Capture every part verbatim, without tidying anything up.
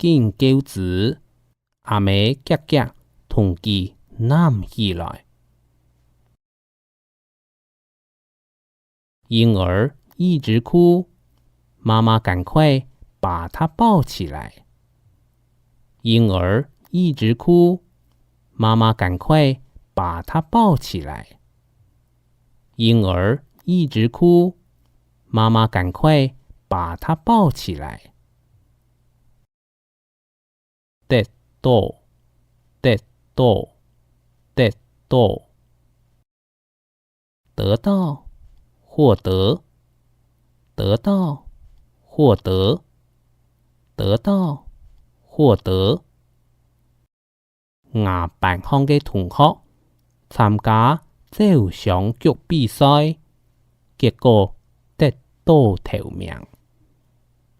緊噭眵，阿姆遽遽同佢攬起來。嬰兒一直哭，媽媽趕快把他抱起來。嬰兒一直哭，媽媽趕快把他抱起來。嬰兒一直哭，媽媽趕快把他抱起來。 得到，得到，得到。得到，获得，得到，获得，得到，获得。 吾班項个同學參加走相逐比賽，結果得到頭名。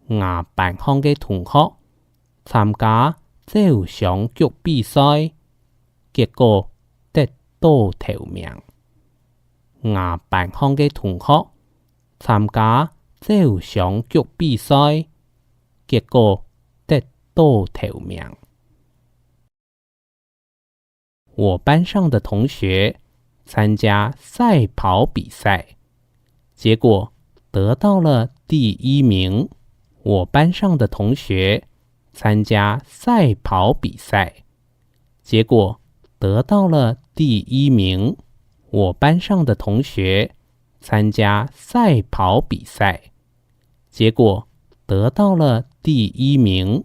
吾班項个同學參加走相逐比賽，結果得到頭名。吾班項个同學參加走相逐比賽，結果得到頭名。 我班上的同學參加賽跑比賽，結果得到了第一名。我班上的同學參加賽跑比賽，結果得到了第一名。我班上的同學參加赛跑比赛，结果得到了第一名。